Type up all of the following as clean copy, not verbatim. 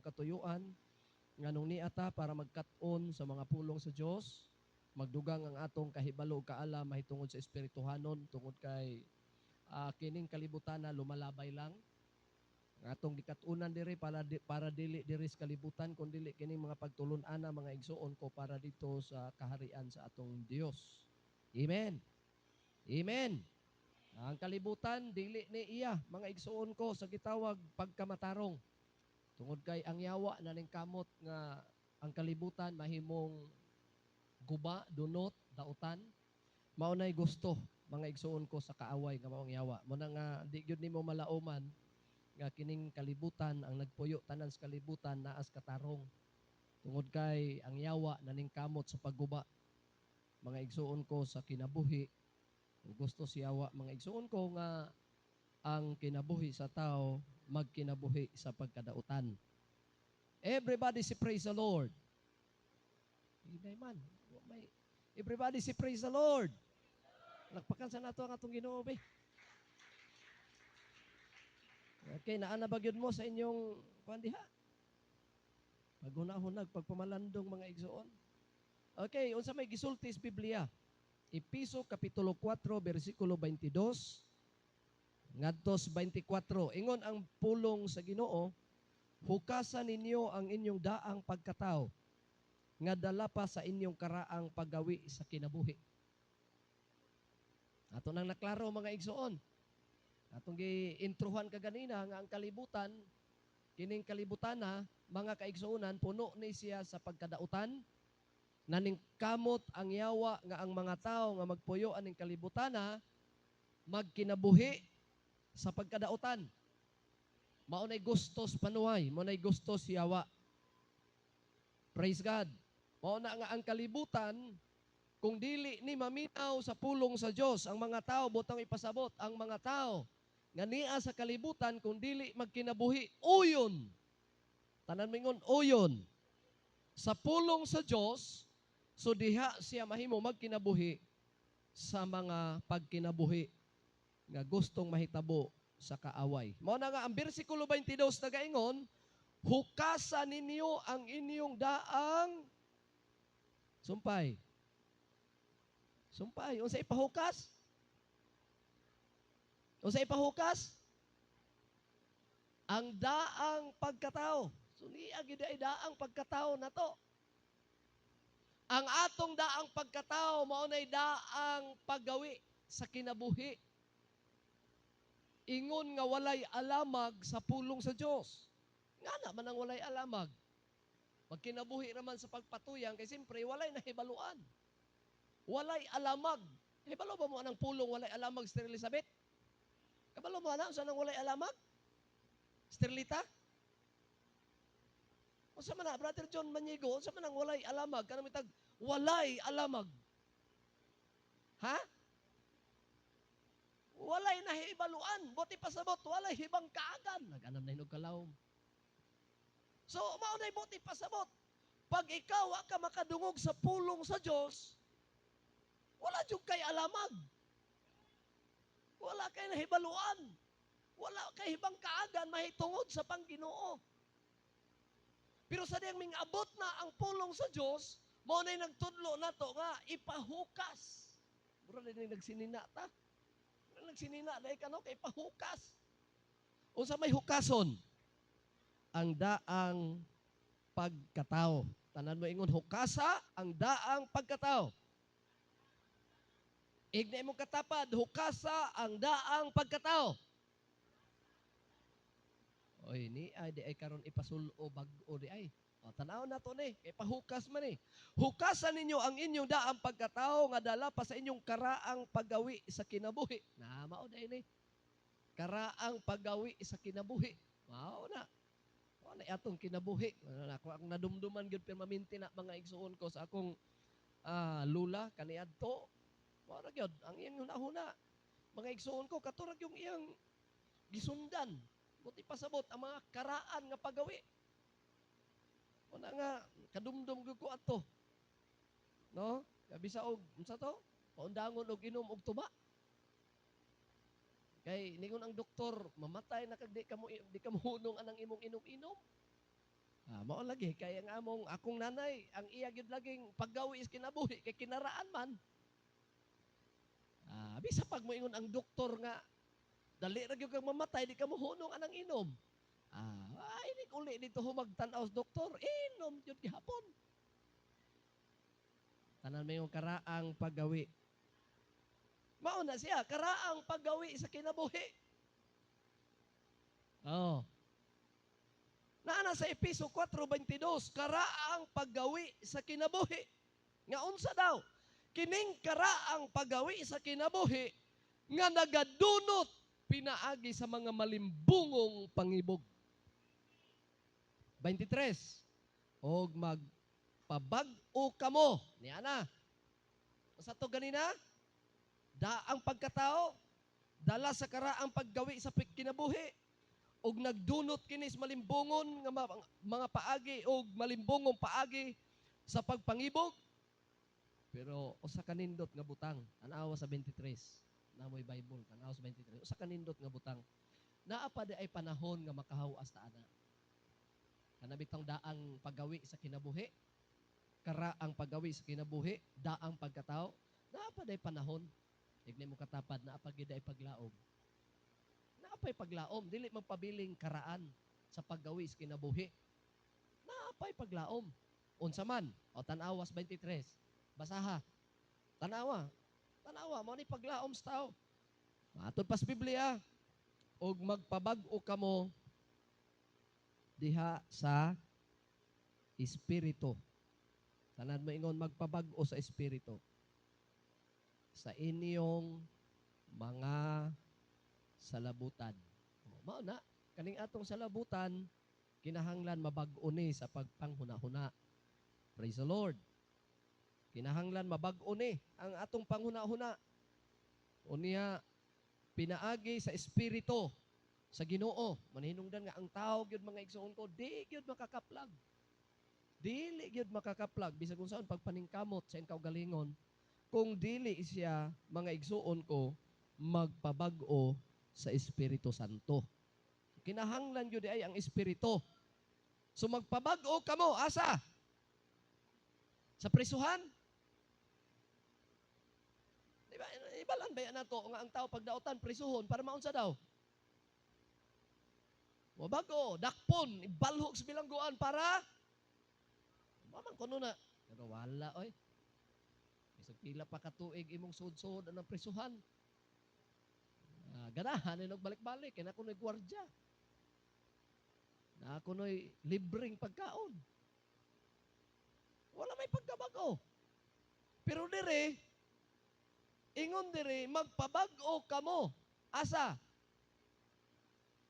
katuyuan nganong niata para magkat-on sa mga pulong sa Dios, magdugang ang atong kahibalo ug kaalam mahitungod sa espirituhanon, tungod kay kining kalibutan na lumalabay lang. Ang atong gikat-unan diri para dili diri sa kalibutan, kun dili kining mga pagtulun-ana, mga igsuon ko, para dito sa kaharian sa atong Dios. Amen. Amen. Ang kalibutan dili ni iya, mga igsuon ko, sa gitawag pagkamatarong. Tungod kay ang yawa na ning kamot nga ang kalibutan mahimong guba, dunot, dautan. Mao nay gusto, mga igsuon ko, sa kaaway nga maong yawa. Mo na nga di gyud nimo malauman nga kining kalibutan, ang nagpuyo tanan sa kalibutan, naas katarong. Tungod kay ang yawa naning kamot sa pagguba, mga igsuon ko, sa kinabuhi. Gusto si yawa, mga igsuon ko, nga ang kinabuhi sa tao magkinabuhi sa pagkadautan. Everybody say, "Praise the Lord." Hinay man. May Everybody say, "Praise the Lord." Lagpakan sa nato ang atong Ginoo be. Okay, naa na ba gyud mo sa inyong kuan diha? Paghuna-hunag, pagpamalandong, mga igsuon. Okay, unsa may gisulti sa Biblia? Epeso kapitulo 4 bersikulo 22 ngadtos 24. Ingon ang pulong sa Ginoo, "Hukasan ninyo ang inyong daang pagkatao nga dala pa sa inyong karaang paggawi sa kinabuhi." Ato nang naklaro, mga igsuon. Atong gi-introhan kaganina nga ang kalibutan, kining kalibutan na, mga kaigsuonan, puno ni siya sa pagkadautan, naning kamot ang yawa nga ang mga tao nga magpuyo aning kalibutan na magkinabuhi sa pagkadautan. Mao nay gustos panuay, mao nay gustos yawa. Praise God. Mao na nga ang kalibutan, kung dili ni maminaw sa pulong sa Dios ang mga tao, butang ipasabot, ang mga tao nga niya sa kalibutan, kung dili magkinabuhi uyon. Tanan mingon, "Uyon." Sa pulong sa Dios, so diha siya mahimo magkinabuhi sa mga pagkinabuhi nga gustong mahitabo sa kaaway. Mao na nga ang bersikulo 22 nagaingon, "Hukasan ninyo ang inyong daang sumpay." Sumpay. Unsa ipahukas? Unsa ipahukas? Ang daang pagkatao. So niya gid ay daang pagkatao na to. Ang atong daang pagkatao mao nay daang paggawi sa kinabuhi. Ingon nga walay alamag sa pulong sa Dios. Nga naman ang walay alamag. Magkinabuhi raman sa pagpatuyang kay siyempre walay nahibaluan. Walay alamag. Hibalo ba mo anang pulong "walay alamag", Sister Elizabeth? Kabalo mo ana sa nang walay alamag? Sterlita? Unsa man na, Brother John Maniego, unsa man ang walay alamag? Kanang mitag walay alamag. Ha? Walay nahibaluan. Buot pasabot, walay hibang kaagan. Nag-anam na hinog kalawom. So, mao na buot pasabot. Pag ikaw wa ka makadungog sa pulong sa Dios, wala jud kay alamag. Wala kay nahibaluan. Wala kay hibang kaagan mahitungod sa pangginoo. Pero sa diyang mingabot na ang pulong sa Dios, mao na'y nagtudlo nato nga ipahukas. Mura din nagsinina ta. Mura nagsinina dahil kano kay ipahukas. Unsa may hukason? Ang daang pagkatao. Tanan mo ingon, "Hukasa ang daang pagkatao." Igna imong katapad, "Hukasa ang daang pagkatao." Oy, ni ay di ay karon ipasulo bag-o di ay. O, tanaw na to ni, kay pahukas man ni. "Hukasan ninyo ang inyong daang pagkatao nga dala pa sa inyong karaang paggawi sa kinabuhi." Na mao dai ni. Karaang paggawi sa kinabuhi. Mao na. Mao na atong kinabuhi. Wala na ako akong nadumduman gyud permanente na, mga igsuon ko, sa akong lula kaniadto. Mao ra gyud ang iyang hunahuna. Mga igsuon ko, kato ra yung iyang gisundan. Buot pasabot ang mga karaan nga paggawi. Una nga kadumdum gyud ko ato. No? Bisa og unsa to? Paundangon og inom og tuba. Kay ningon ang doktor, mamatay na kag di ka mo hunong anang imong inom-inom. Mao lagi kay ang among akong nanay, ang iya gyud laging paggawi is kinabuhi kay kinaraan man. Bisa pag moingon ang doktor nga dali ra gyud kang mamatay, di ka mohunong anang inom. Ay ni uli dito humagtan-aw sa doktor, inom gyud gihapon. Tanan may yung karaang paggawi. Mao na siya, karaang paggawi sa kinabuhi. Oh. Naa sa Epeso 4:22, karaang paggawi sa kinabuhi. Nga unsa daw? Kining karaang paggawi sa kinabuhi nga nagadunot pinaagi sa mga malimbungong pangibog. 23. Og magpabag-o kamo. Niya na. Sa to ganina? Daang pagkatao, dala sa karaang paggawi sa kinabuhi, og nagdunot kini sa malimbungon nga mga paagi og malimbungong paagi sa pagpangibog. Pero usa ka nindot nga butang, tan-awa sa 23. Namoy Bible, tan-awa sa 23. Usa ka nindot nga butang. Naa pa di ay panahon nga makahawas ta ana. Kana bitong daang paggawi sa kinabuhi, karaang paggawi sa kinabuhi, daang pagkatao, naa pa di ay panahon. Igni mo katapad, naa pa gyud ay paglaom. Naa pa'y paglaom, dili magpabiling karaan sa paggawi sa kinabuhi. Naa pa'y paglaom. Unsa man? O tan-awas 23. Basaha. Tanawa. Tanawa, mao ni paglaom sa tao. Matod pas Biblia, og magpabag-o kamo diha sa espiritu. Tanan mo ingon, magpabag-o sa espiritu. Sa inyong mga salabutan. O, mao na, kaning atong salabutan, kinahanglan mabag-o ni sa pagpanghuna-huna. Praise the Lord. Kinahanglan mabag-o ni ang atong panghuna-huna. Unya, pinaagi sa espiritu sa Ginoo. Manhinungdan nga ang tao gyud, mga igsoon ko, di gyud makakaplag. Dili gyud makakaplag bisag unsaon pagpaningkamot sa iyang kaugalingon kung dili siya, mga igsuon ko, magpabag-o sa Espiritu Santo. Kinahanglan gyud ay ang Espiritu. So magpabag-o kamo asa? Sa prisuhan? Di ba? Ibalan ba yan nato nga ang tao pagdaotan prisuhon para maunsa daw? Mabago, dakpon, ibalhog sa bilangguan para maman kuno na. Pero wala oy. Bisag pila pa ka tuig imong sud-sud ang prisuhan. Ganahan ni balik-balik kay na kuno'y gwardya. Na kuno'y libreng pagkaon. Wala may pagkabago. Pero dire, ingon dire, magpabag-o kamo. Asa?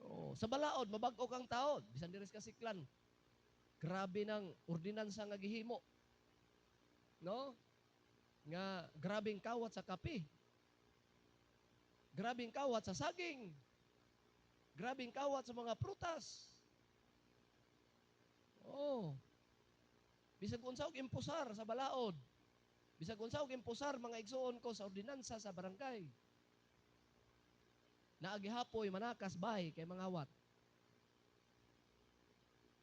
Oh, sa balaod, mabag-o kang tao. Bisan diri sa Kasiklan. Grabe ng ordinansa nga gihimo. No? Nga grabeng kawat sa kape. Grabeng kawat sa saging. Grabeng kawat sa mga prutas. Oh. Bisag unsa og impusar sa balaod. Bisag unsa og impusar, mga igsuon ko, sa ordinansa sa barangay. Naagihapoy manakas bay kay mangawat.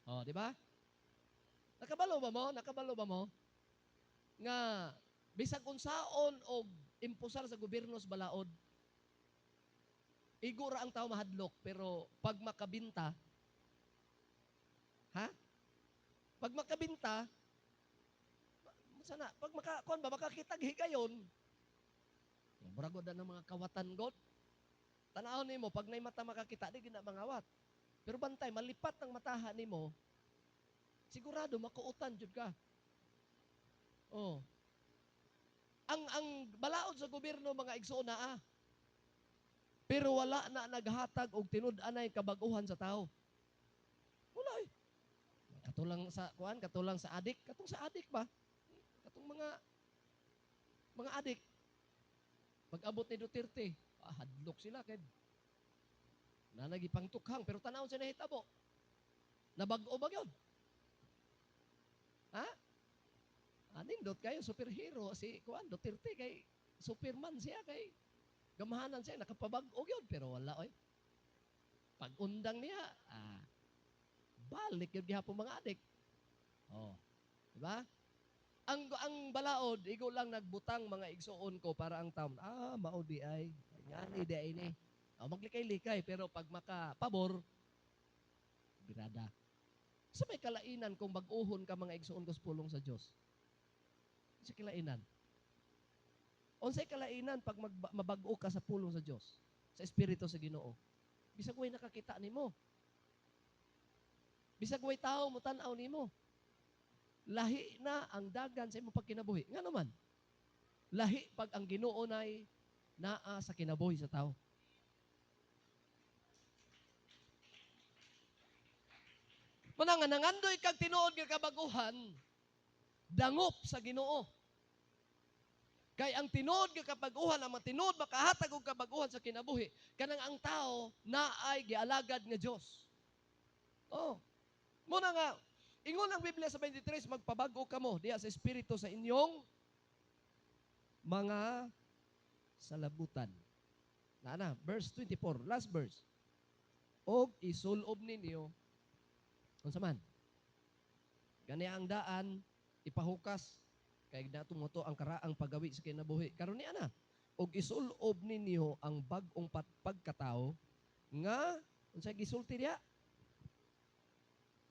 Oh, di ba? Nakabalo ba mo? Nakabalo ba mo? Nga bisag unsaon og impusar sa gobyerno sa balaod, igo ra ang tao mahadlok, pero pag makabinta, ha? Pag makabinta, sana, pag maka, kuan ba, makakitag higayon, murag na ng mga kawatan god. Tanawon nimo, pag nay mata makakita, di gina mangawat. Pero bantay, malipat ang mataha nimo, sigurado makuutan jud ka. Oh. Ang balaod sa gobyerno, mga igsoon, naa. Pero wala na naghatag og tinud-anay kabag-uhan sa tao. Wala eh. Katulang sa kuan, katulang sa adik, katong sa adik ba? Katong mga adik. Pag-abot ni Duterte, hadlok sila kay nanagi pangtukhang, pero tan-awon sa nahitabo. Nabag-o ba gyud? Ha? Anindot kayo superhero si kuan Duterte kay Superman siya, kay gamahanan siya, nakapabag-o gyud, pero wala oy. Pag undang niya, balik gyud gihapon mga adik. Oh. Diba? Ang balaod, igo lang nagbutang mga igsuon ko para ang taon, mao di ay, ngani di ay ni. Oh, maglikay-likay, pero pag makapabor, birada. Sa may kalainan kung bag-uhon ka mga igsuon ko sa pulong sa Dios. Sa kalainan. Unsay kalainan pag mabag-o ka sa pulong sa Dios, sa espiritu sa Ginoo. Bisag way nakakita nimo. Bisag way tawo motan-aw nimo. Lahi na ang dagan sa imong pagkinabuhi. Nga naman, lahi pag ang Ginoo nay naa sa kinabuhi sa tao. Muna nga nangandoy kag tinuod nga kabaguhan, dangop sa Ginoo. Kay ang tinuod nga kabaguhan, ang mga tinuod makahatag og kabaguhan sa kinabuhi, kanang ang tao naay gialagad nga Dios. Oh. Muna nga ingon ang Biblia sa 23, magpabag-o kamo diha sa espiritu sa inyong mga salabutan. Naana, verse 24, last verse. Og isulob ninyo unsa man? Gani ang daan ipahukas kay nato mo to ang karaang paggawi sa kinabuhi. Karon ni ana, og isulob ninyo ang bag-ong pagkatao nga unsa gisulti diha?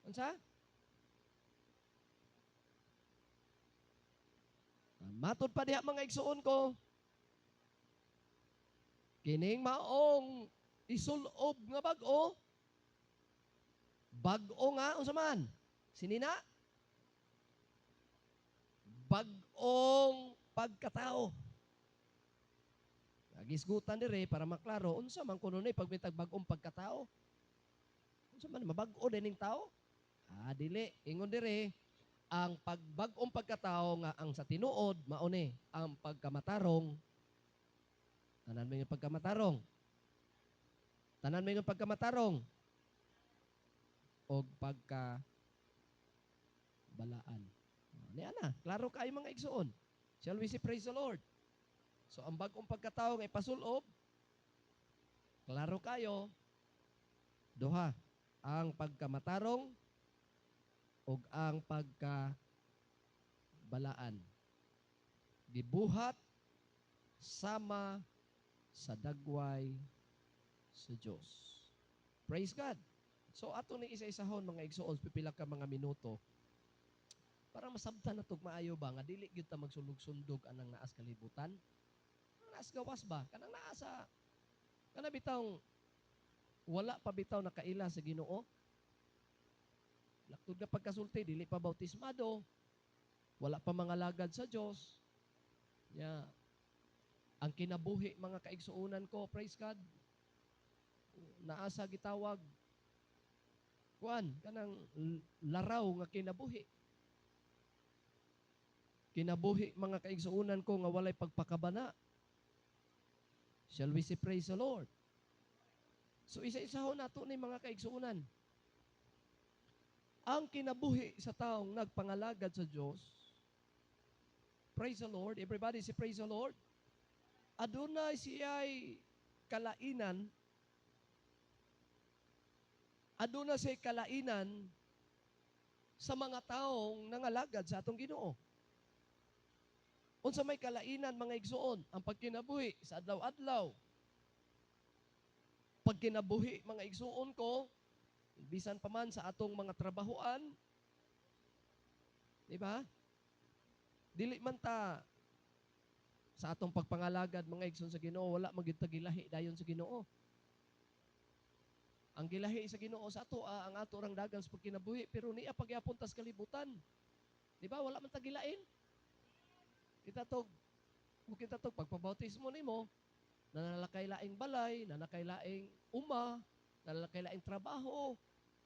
Unsa? Matod pa diha mga igsuon ko, kining maong isulob nga bag-o, bag-o nga unsa man? Sinina? Bag-ong pagkatao. Nagisgutan dire para maklaro unsa man kuno ni pagbitag bag-ong pagkatao. Unsa man mabag-o dining tao? Dili ingon dire ang pagbag-ong pagkatao nga ang sa tinuod mao ni ang pagkamatarong. Tanan may pagkamatarong. Tanan may pagkamatarong og pagka balaan. Niya na, klaro kayo mga igsuon. Shall we say praise the Lord? So ang bag-ong pagkatao nga ipasulob, klaro kayo, duha, ang pagkamatarong og ang pagkabalaan. Gibuhat sama sa dagway sa Dios. Praise God. So ato ni isa-isahon mga igsuon, pipila ka mga minuto para masabtan na tug maayo ba nga dili gyud ta magsulog-sundog anang naas kalibutan. Kanang naas gawas ba? Kanang naa sa kana bitawng wala pa bitaw nakaila sa Ginoo. Laktod nga pagkasulti, dili pa bautismado, wala pa mga lagad sa Dios. Ya. Ang kinabuhi mga kaigsuonan ko, praise God. Naa sa gitawag kuan kanang laraw nga kinabuhi. Kinabuhi mga kaigsuonan ko nga walay pagpakabana. Shall we say praise the Lord? So isa-isahon nato ni mga kaigsuonan. Ang kinabuhi sa taong nagpangalagad sa Dios. Praise the Lord. Everybody say praise the Lord. Adunay siya'y kalainan. Aduna siya'y kalainan sa mga taong nangalagad sa atong Ginoo. Unsa may kalainan mga igsuon, ang pagkinabuhi sa adlaw-adlaw. Pagkinabuhi mga igsuon ko, bisan pa man sa atong mga trabahoan, di ba? Dili man ta sa atong pagpangalagad mga igsoon sa Ginoo, wala man gyud ta gilahi dayon sa Ginoo. Ang gilahi sa Ginoo sa ato, ang ato rang dagan sa pagkinabuhi, pero niya pagyapon tas kalibutan. Di ba? Wala man ta gilain. Kita tog, kung kita tog pagpabautismo nimo, nanalakay laing balay, nanakay laing uma, nanalakay laing trabaho,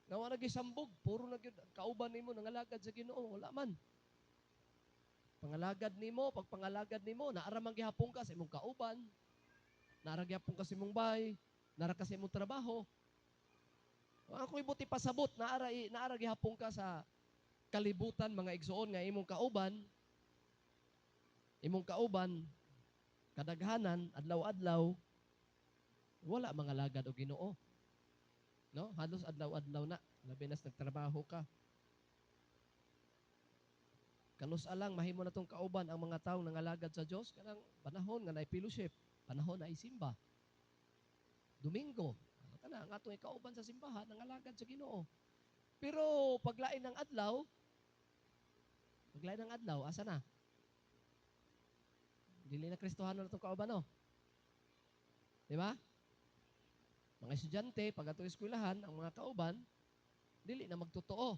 nga wala gisambog, puro na gyud kauban nimo nangalagad sa Ginoo, wala man. Pangalagad nimo, pagpangalagad nimo, naara man gihapon ka sa imong kauban, naara gihapon ka sa imong bay, naara ka sa imong trabaho. Ang akong ibuti pasabot, naara gihapon ka sa kalibutan mga igsoon nga imong kauban kadaghanan adlaw-adlaw wala mga lagad og Ginoo. No? Halos adlaw-adlaw na, labi nas nagtrabaho ka. Kanus alang mahimo na tong kauban ang mga tawo nangalagad sa Dios kanang panahon nga naay fellowship, panahon na simba. Domingo, kana ang atong kauban sa simbahan nangalagad sa Ginoo. Pero paglain ng adlaw, asa na? Dili na Kristohano na itong kauban, no? Di ba? Mga estudyante, pag atong eskwelahan, ang mga kauban, dili na magtotoo.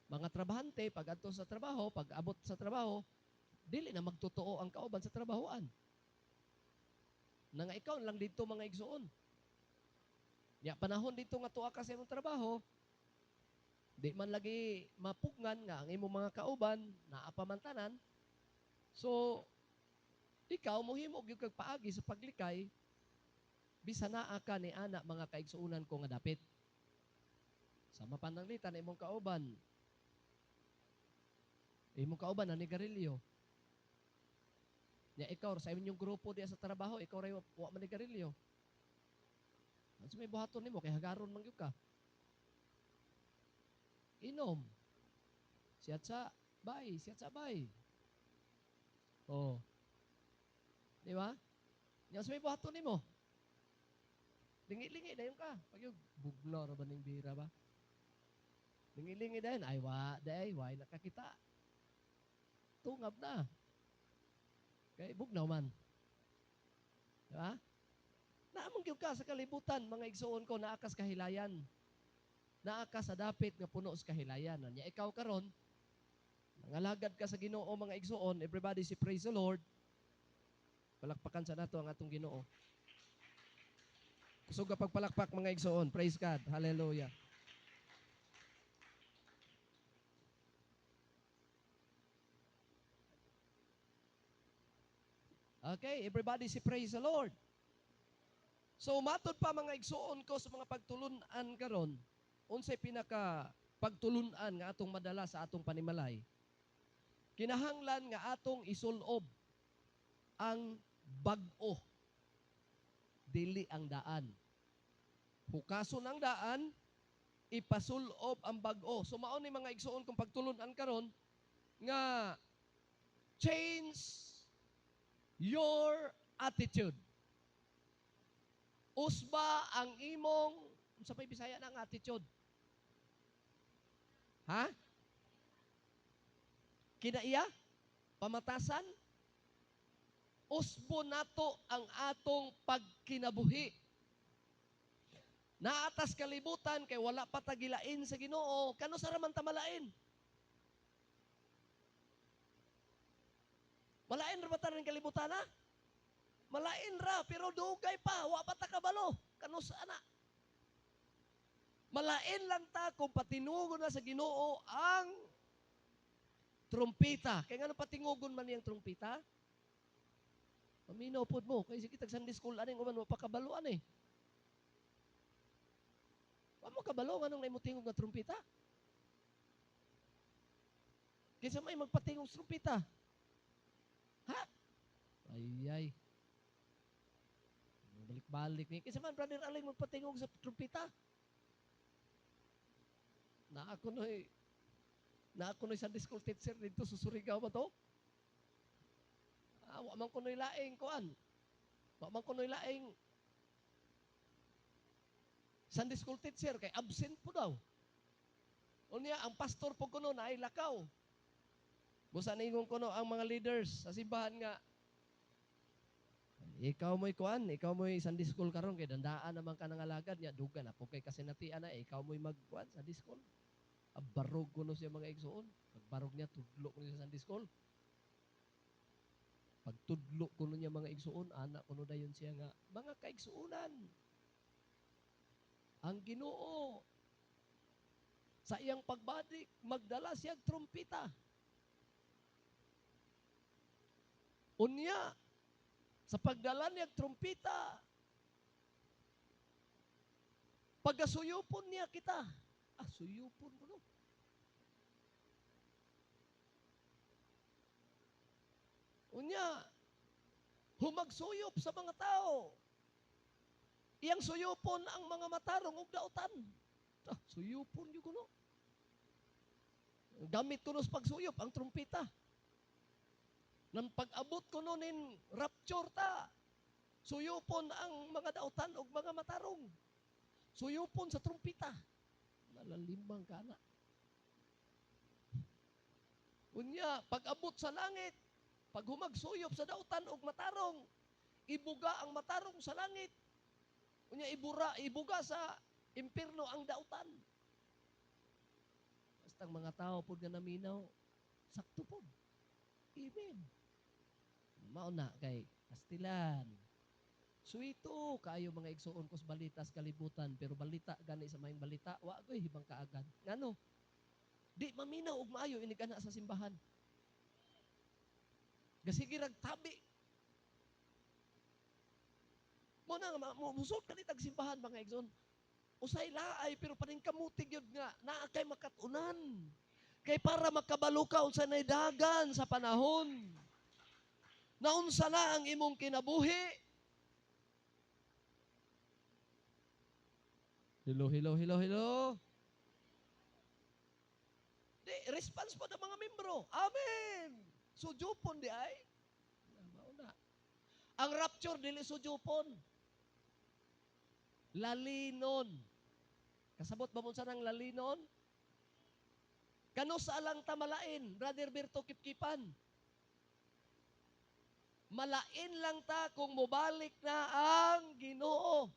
Mga trabahante, pag adto sa trabaho, pag abot sa trabaho, dili na magtotoo ang kauban sa trabahoan. Na nga ikaw lang dito mga igsoon. Ya panahon dito nga tuwa ka sa imong trabaho, di man lagi mapugngan nga ang imong mga kauban naa pa man tanan. So ikaw mohimo gyud kag paagi sa paglikay bisan naa ka ni ana mga kaigsuonan ko nga dapit. Sa mapananglitan imong kauban. Imong kauban na nigarilyo. Nya ikaw sa inyong grupo diya sa trabaho, ikaw ray wa man nigarilyo. Ano may buhaton nimo kay hagaron man gyud ka. Inom. Siyat sa bay, siyat sa bay. Oh. Di ba? Nya sa may buhaton nimo. Lingi-lingi dayon ka. Pag yung bugno ra ba ning bira ba? Lingi-lingi dayon ay wa, day way nakakita. Tungab na. Kay bugnaw man. Di ba? Naamong gyud ka sa kalibutan, mga igsuon ko, naa ka sa kahilayan. Naa ka sa dapit nga puno sa kahilayan. Nya ikaw karon, nangalagad ka sa Ginoo, mga igsuon, everybody say praise the Lord. Palakpakan sa nato ang atong Ginoo. Kusog ka pagpalakpak, mga igsuon. Praise God. Hallelujah. Okay, everybody say praise the Lord. So matod pa mga igsuon ko sa mga pagtulun-an karon, unsay pinaka pagtulun-an nga atong madala sa atong panimalay? Kinahanglan nga atong isulob ang bag-o, dili ang daan. Hukason ang daan, ipasulob ang bag-o. So mao ni mga igsuon kong pagtulun-an karon nga change your attitude. Usba ang imong, unsa pay Bisaya na ang attitude? Ha? Kinaiya? Pamatasan? Usbo nato ang atong pagkinabuhi. Naatas kalibutan kay wala pa tagilain sa Ginoo, kano sa raman tamalain? Malain ra ba tanan kalibutan ha? Malain ra pero dugay pa, wa pa ta kabalo, kano sa ana? Malain lang ta kung patinugon na sa Ginoo ang trumpita. Kaya nga patingugon man niyang trumpita? Paminaw pod mo kay sige tag Sunday school aning uban wa pa kabalo ani. Wa mo kabalo nganong naimo tingog nga trumpita? Kinsa may magpatingog sa trumpita? Ha? Ay ay. Balik-balik ni. Kinsa man Brother Aling magpatingog sa trumpita? Na ako noy Sunday school teacher dito sa Surigao ba to? Wa man kunoy laing kuan. Wa man kunoy laing Sunday school teacher kay absent po daw. Unya ang pastor po kuno naay lakaw. Busa ningon kuno ang mga leaders sa simbahan nga ikaw mo'y kuan, ikaw mo'y Sunday school karon kay dandaan naman ka nangalagad niya duga na po kay kasinatian na ikaw mo'y magkuan Sunday school. Abarog kuno siya mga igsoon. Pagbarog niya tudlo kuno siya Sunday school. Pagtudlo kuno niya mga igsoon, anak kuno dayon siya nga mga kaigsuonan. Ang Ginoo sa iyang pagbadik magdala siya og trumpita. Unya sa pagdala niya og trumpita, pagasuyupon niya kita. Ah, suyupon ko no. Unya, humagsuyop sa mga tao. Iyang suyupon ang mga matarong ug dautan. Ah, suyupon gyud kuno. Gamit kuno sa pagsuyop ang trumpeta. Nang pag-abot kuno nin rapture ta, suyupon ang mga dautan og mga matarong. Suyupon sa trumpeta. Nalalimang ka na. Unya, pag-abot sa langit, pag humagsuyop sa dautan og matarong, ibuga ang matarong sa langit. Unya, ibuga sa impierno ang dautan. Basta ang mga tao pod nga naminaw, sakto pod. Amen. Mao na kay pastilan. Suwito kaayo mga igsuon ko sa balita sa kalibutan, pero balita gani sa maayong balita, wa koy hibang kaagan. Ngano? Di maminaw og maayo inig ana sa simbahan. Gasige rag tabi. Mo na nga musod kanitag simbahan mga igsoon. Usay laay pero paningkamuti gyud nga naa kay makat-unan. Kay para makabalo ka unsa nay dagan sa panahon. Naunsa na ang imong kinabuhi? Hello, hello, hello, hello. Di, response po ng mga membro. Amen. Sujupon di ay. Mauna. Ang rapture, dili sujupon. Lalinon. Kasabot ba mo sa nang lalinon? Kano sa alang tamalain, Brother Berto Kipkipan? Malain lang ta kung mobalik na ang Ginoo.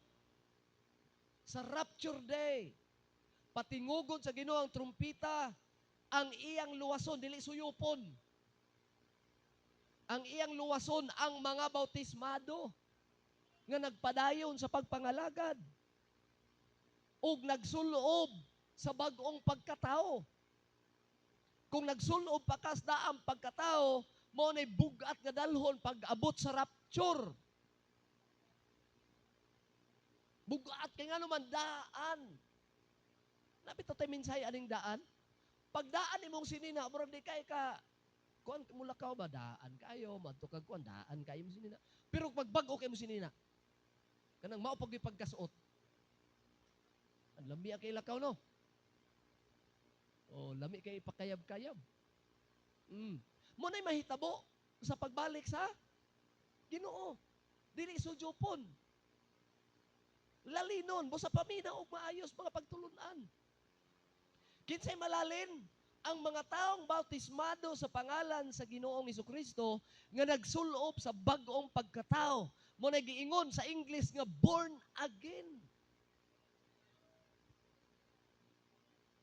Sa rapture day, patingugon sa Ginoo ang trumpita, ang iyang luwason, dili suyupon. Ang iyang luwason, ang mga bautismado nga nagpadayon sa pagpangalagad ug nagsulob sa bag-ong pagkatao. Kung nagsulob pa kas daang pagkatao, mao nay bug-at nga dalhon pag-abot sa rapture. Bugat kay ngano man daan. Napit tay minsay aning daan. Pagdaan imong sinina, murag di kay ka kuan mulakaw ba daan kayo, madto kag kuan daan kayo imong sinina. Pero pag bag-o kay imong sinina, kanang mao pag pagkasuot. Ang lami kay lakaw no. Oh, lami kay ipakayab-kayab. Mo nay mahitabo sa pagbalik sa Ginoo. Dili sujupon. Lalinon, busa paminaw og maayos mga pagtulunan. Kinsay malalin ang mga taong bautismado sa pangalan sa Ginoong Hesukristo nga nagsulob sa bag-ong pagkatao. Mo nay giingon sa English nga born again.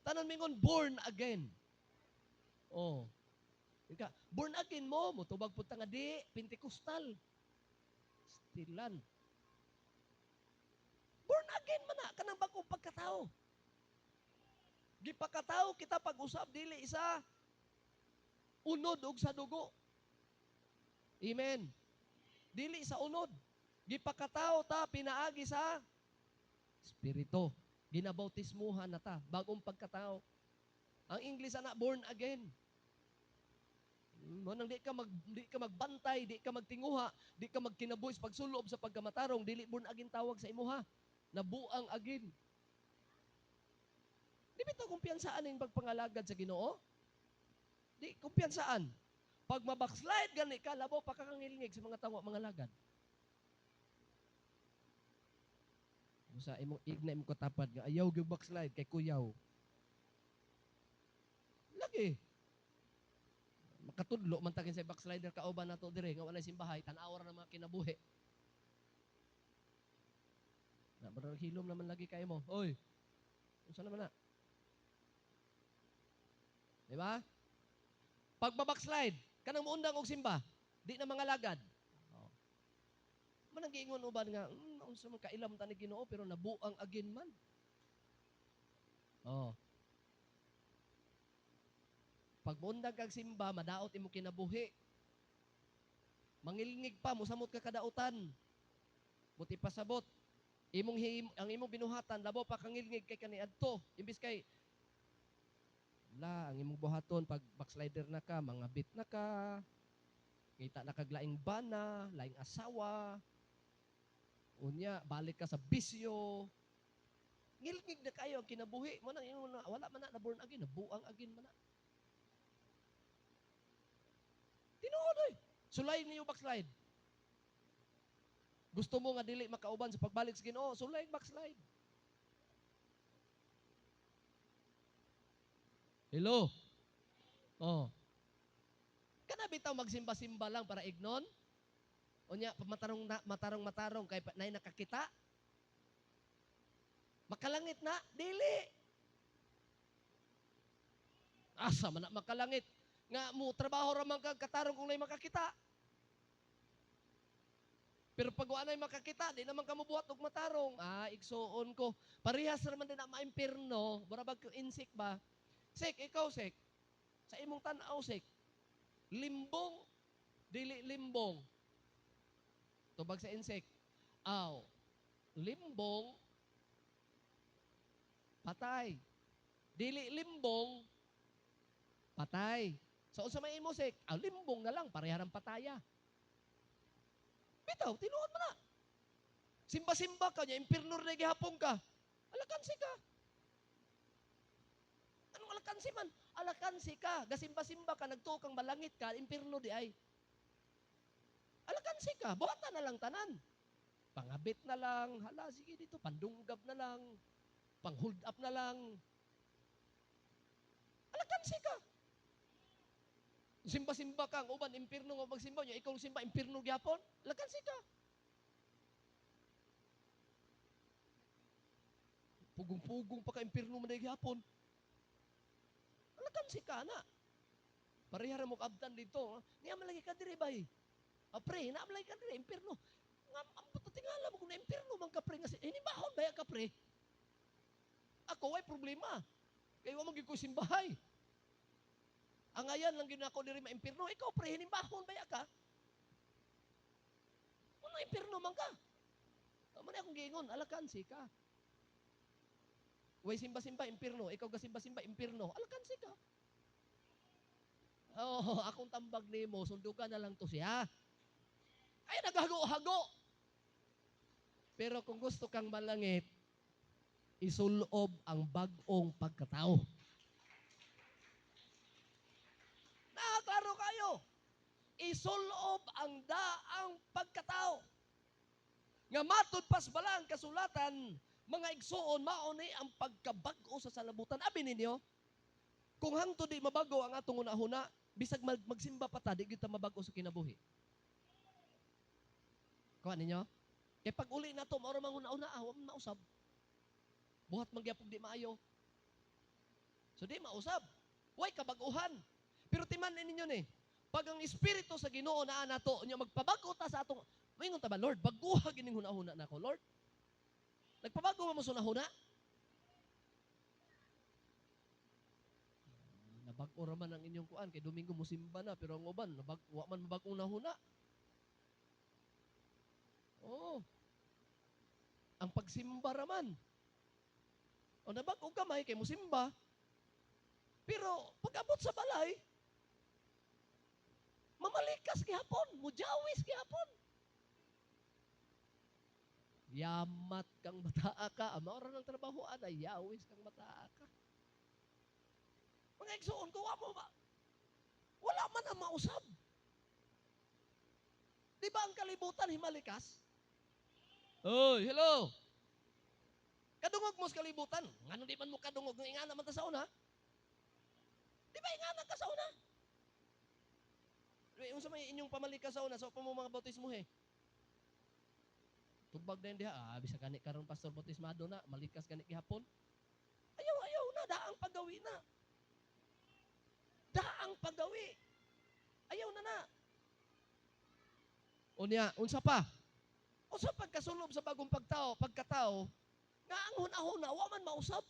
Tanan mingon born again. Oh. Ika, born again mo, motubag pud ta nga di Pentecostal. Stilan. Born again man na kanang bag-ong pagkatao. Gipakatao kita pag-usab dili isa unod og sa dugo. Amen. Dili sa unod. Gipakatao ta pinaagi sa espiritu. Ginabautismuhan na ta bagong pagkatao. Ang English ana born again. Mo nang di ka magbantay, di ka magtinguha, di ka magkinabuhi sa pagsulob sa pagkamatarong, dili born again tawag sa imuha. Nabuang again. Di bitaw kumpiyansaan ning pagpangalagad sa Ginoo? Di kumpiyansaan. Pag mabackslide gani ka, labaw pa kakangilngig sa mga tawo mga lagad. Sa imong igna imong katapad nga ayaw gyud backslide kay kuyaw. Lagi. Makatudlo man ta sa backslider kauban nato dire nga walay simbahay, tan-aw ra ng mga kinabuhi. Na barang hilom naman lagi kay mo. Oy. Unsa naman na? Di ba? Pag backslide, kanang muundang og simba, di na mga lagad. Oh. Manang giingon uban nga, unsa man kailam ta ni Ginoo pero nabuang again man. Oh. Pag muundang kag simba, madaot imong kinabuhi. Mangilngig pa, mosamot ka kadautan. Buti pasabot. Ang imong binuhatan, labaw pa kangilngig kay kaniadto. Imbis kay la, ang imong buhaton, pag backslider na ka, mga bit na ka, kita na kag laing bana, laing asawa, unya, balik ka sa bisyo. Ngilngig na kayo ang kinabuhi. Mo nang ingon na, wala man na, na born again, nabuang again man na. Sulay niyo backslide. Gusto mo nga dili makauban sa pagbalik sa Ginoo, sulay backslide. Hello? Oh. Kana bitaw magsimba-simba lang para ignon? Unya matarong na, matarong matarong kay nay nakakita? Makalangit na dili. Asa man na makalangit nga mo trabaho ra man kag katarong kung nay makakita. Pero pag wa nay makakita, di naman ka mobuhat og matarong. Ah, igsuon ko. Parehas ra man din na maimpirno, mura bag insik ba? Sek, ikaw sek. Sa imong tan-aw sek. Limbong, dili limbong. Tubag sa insect. Aw, limbong, patay. Dili limbong, patay. So, unsa may imo sek? Aw, limbong na lang, pareha ng pataya. Bitaw, tinuod mo na. Simba-simba ka niya, impirno na gihapon ka. Alakansi ka. Anong alakansi man? Alakansi ka. Gasimba-simba ka, nagtuo kang malangit ka, impirno di ay. Alakansi ka, buhatan na lang tanan. Pangabit na lang, hala, sige dito, pandunggab na lang, pang-hold up na lang. Alakansi ka. Simba-simba ka, ang uban, impirno nga magsimba niya, ikaw simba, impirno gyapon, alakansi ka. Pugong-pugong pa ka, impirno man gyapon. Alakansi ka na. Pareha ra mo kaabtan dito. Niya malagi ka diri bay. Ah, pre, na malagi ka diri, impirno. Nga, ang puto, tingala mo kung na impirno man ka pre, nga si, hinibahon ba ya ka pre? Ako, way problema. Kaya wa man gyud ko simbahay. Ang ayan lang gyud nako diri maimpirno. Ikaw pre, hinimbahon ba ya ka? Ano impirno man ka? Amo na akong giingon, alakansi ka. Way simba-simba, impirno. Ikaw gasimba-simba, impirno. Alakansi ka. Oh, akong tambag nimo, sundugan na lang to siya. Ay, naghago-hago. Pero kung gusto kang malangit, isulob ang bag-ong pagkatao. Nakaklaro kayo. Isulob ang daang pagkatao. Nga matud pas bala ang kasulatan, mga igsuon, mao ni ang pagkabag-o sa salabutan. Abi ninyo, kung hangtod di mabago ang atong hunahuna, bisag magsimba pa ta, di gyud ta mabago sa kinabuhi. Kuha ninyo? Kay pag uli na to, mao ra mang huna-huna, wa man mausab. Buhat man gyapon di maayo. So di mausab. Way kabag-uhan. Pero timan ninyo ni, pag ang espiritu sa Ginoo naa nato, nya magpabago ta sa atong, maingon ta ba, Lord, baguha gining hunahuna nako, Lord? Nagpabago ba mo sa hunahuna? Nabag-o ra man ang inyong kuan kay Domingo mosimba na, pero ang uban wa man mabag-ong nahuna. Oo. Ang pagsimba ra man. O nabag-o gamay kay mosimba. Pero pag-abot sa balay, mamalikas gihapon, mujawis gihapon. Yamat kang bataa ka, ama ora ng trabahoan ay yawis kang bataa ka. Mga igsoon ko, wa mo ba? Wala man ang mausab. Di ba ang kalibutan himalikas? Oy, hello. Kadungog mo sa kalibutan. Ngano di man mo kadungog nga ingana man ta sa una? Di ba ingana ka sa una? Di, unsa may inyong pamalikas sa una, sa pa mo mga bautismo he? Tubag na yun diha. Ah, bisa gani karon pastor bautismado na, malikas gani gihapon. Ayaw, ayaw na, daang paggawi na. Daang paggawi. Ayaw na na. Unya, unsa pa? Unsa pagkasulob sa bagong pagkatao, nga ang hunahuna, wa man mausab.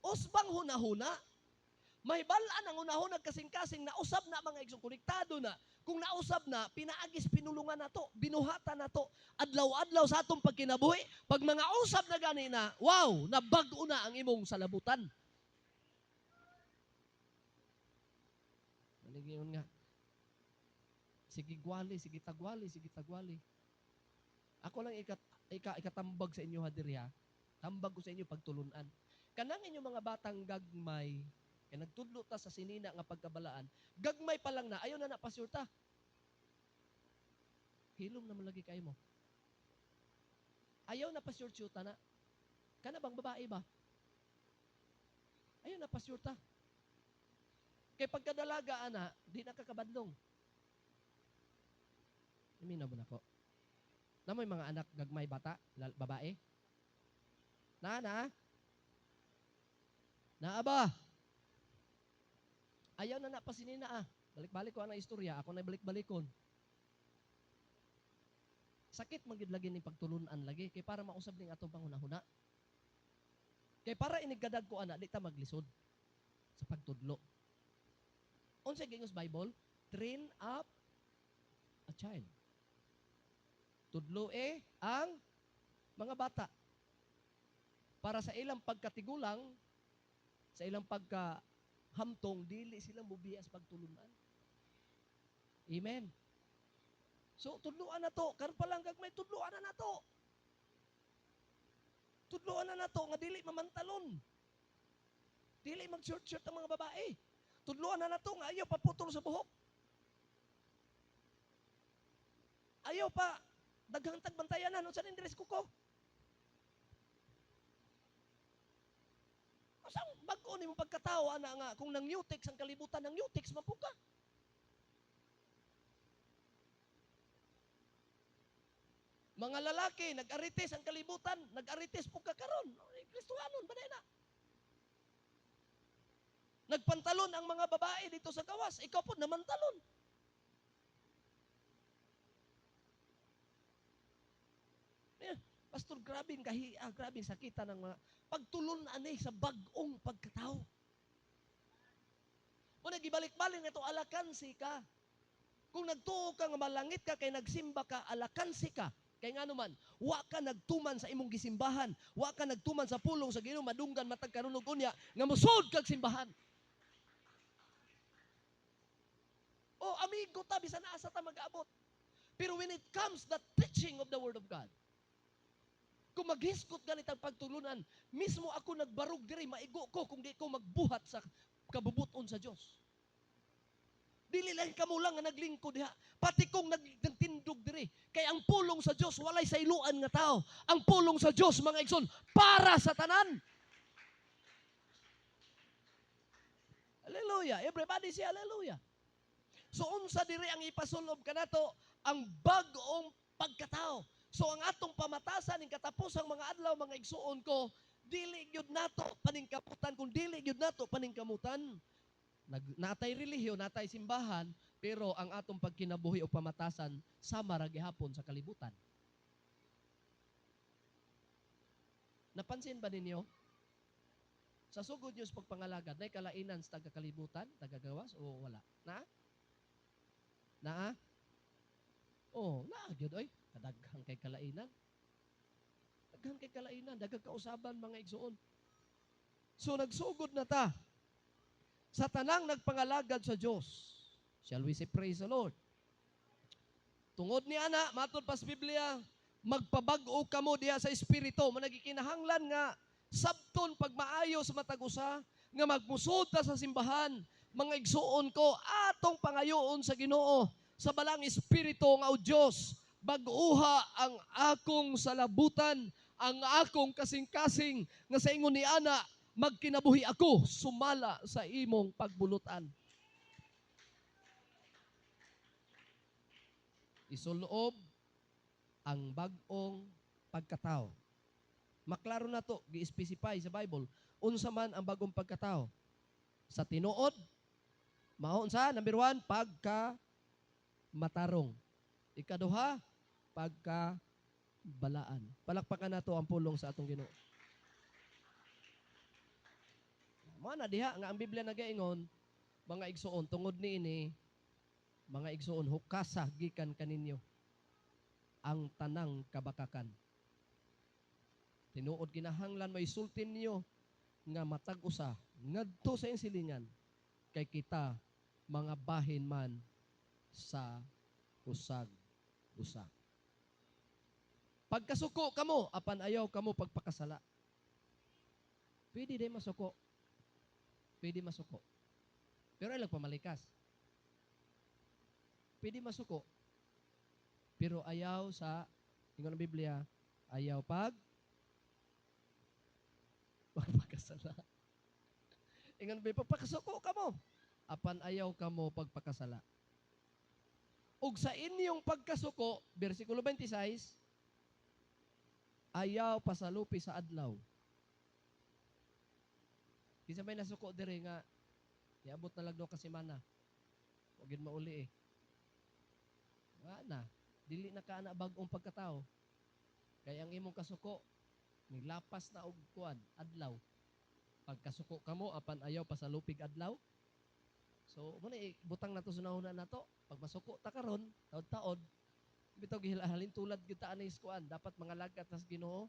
Usbang hunahuna, may balaan ang hunahuna kasing-kasing, nausab na mga igsoon, konektado na. Kung nausab na, pinaagis pinulungan na to, binuhatan na to, adlaw-adlaw sa atong pagkinabuhi. Pag mga usab na gani na, wow, nabag-o na ang imong salabutan. Manigiyon nga, sige gwali, sige tagwali, sige tagwali. Ako lang ikatambag sa inyo ha diri ha. Tambag ko sa inyo pagtulunan. Kanang inyong mga batang gagmay, Kay nagtudlo ta sa sinina nga pagkabalaan, gagmay pa lang na, ayaw na na pasyurta. Hilom naman lagi kayo mo. Ayaw na pasyurta na. Kana bang babae ba? Ayaw na pasyurta. Kay pagkadalaga, ana, di na kakabadlong. Iminaw mo na ko. Namoy mga anak gagmay bata, babae? Na, na? Naa ba? Ayaw na na pasinina ah. Balik-balik ko ang istorya, ako na balik-balikon. Sakit man gyud lagi ning pagtulunan lagi kay para mausab ning atong panghunahuna. Kay para inigkadag ko ana, di ta maglisod sa pagtudlo. Unsa giingon sa Bible? Train up a child. Tudloe ang mga bata. Para sa ilang pagkatigulang, sa ilang pagkahamtong, dili sila mubiya sa pagtulunan. Amen. So, tudluan na to. Karon pa lang gagmay, tudluan na nato. Tudluan na nato nga dili mamantalon. Dili mag-short-short ang mga babae. Tudluan na nato nga ayaw paputol sa buhok. Ayaw pa daghang tagbantayanan unsa ning dress ko. Usang bag-o nimo pagkatao ana nga kung nang mutex ang kalibutan, nang mutex man pud ka. Mga lalaki, nag-arites ang kalibutan, nag-arites po ka karon. Kristohanon, ba na? Nagpantalon ang mga babae dito sa gawas, ikaw po namantalon. Yeah, pastor, grabe ang kahiya, grabe ang sakita ng mga pagtulon ani sa bag-ong pagkatao. Muna, gibalik-balik na ito, alakansi ka. Kung nagtuo ka nga malangit ka, kay nagsimba ka, alakansi ka. Kay nga naman, wa ka nagtuman sa imong gisimbahan, wa ka nagtuman sa pulong sa Ginoo, madunggan matag karon og unya nga mosud kag simbahan. O amigo ta bisan asa ta mag-abot. Pero when it comes the teaching of the Word of God, kung maghisgot ganit ang pagtulunan, mismo ako nagbarog diri, maigo ko kung di ko magbuhat sa kabubuton sa Dios. Dili lang kamo lang nga naglingkod diha. Pati kong nagtindog diri. Kay ang pulong sa Dios walay sayloan nga tao. Ang pulong sa Dios, mga igsoon, para sa tanan. Hallelujah. Everybody say hallelujah. So unsa diri ang ipasulob kanato? Ang bag-ong pagkatao. So ang atong pamatasan ning katapusang mga adlaw, mga igsuon ko, dili gyud nato paningkamutan. Kung dili gyud nato paningkamutan, natay relihiyon, natay simbahan, pero ang atong pagkinabuhi o pamatasan sama ra gihapon sa kalibutan. Napansin ba ninyo? Sa sugod niyo sa pagpangalagad, nay kalainan sa taga-kalibutan, taga-gawas o wala? Na? Naa? Oh, naa gyud oy. Kadaghan kay kalainan. Daghan kay kalainan, daghang kausaban mga igsuon. So nagsugod na ta sa tanang nagpangalagad sa Dios. Shall we say praise the Lord? Tungod ni ana, matod pa sa Biblia, magpabag-o kamo diha sa espiritu. Managikinahanglan nga sabton pagmaayo sa matag usa, nga magmusod ta sa simbahan, mga igsuon ko, atong pangayoon sa Ginoo sa balang espiritu nga o Dios, bag-uha ang akong salabutan, ang akong kasing-kasing nga sa ingon ni ana magkinabuhi ako sumala sa imong pagbulutan. Isuloob ang bag-ong pagkatao. Maklaro na to, gi-specify sa Bible, unsa man ang bagong pagkatao. Sa tinuod, mao unsa? Number 1, pagka matarong. Ikaduha, pagka balaan. Palakpakan nato ang pulong sa atong Ginoo. Mao na diha nga ang Biblia nagaingon, mga igsuon, tungod niini, mga igsuon, hukasa gikan kaninyo ang tanang kabakakan. Tinuod kinahanglan may sulti ninyo nga matag usa ngadto sa iyang silingan kay kita mga bahin man sa usag usa. Pagkasuko kamo, apan ayaw kamo pagpakasala. Pwede day masuko. Pwede masuko. Pero ay pamalikas. Pwede masuko. Pero ayaw sa, ingon ng Biblia, ayaw pagpakasala. Ingon ba, pagpakasuko ka mo. Apan ayaw ka mo pagpakasala. Ug sa inyong pagkasuko, versikulo 26, ayaw pasalupi sa adlaw. Kinsa may nasuko diri nga niabot na lang 2 ka semana. Wa gid mauli eh. Wa na, dili na ka na bag-ong pagkatao. Kay ang imong kasuko nilapas na og kuan adlaw. Pagkasuko kamo apan ayaw pasalupig adlaw. So mo na butang nato sa hunahuna nato, pag masuko ta karon, taod-taod, bitaw gihalin tulad gyud ta ani kuan, dapat mga lagat tas Ginoo.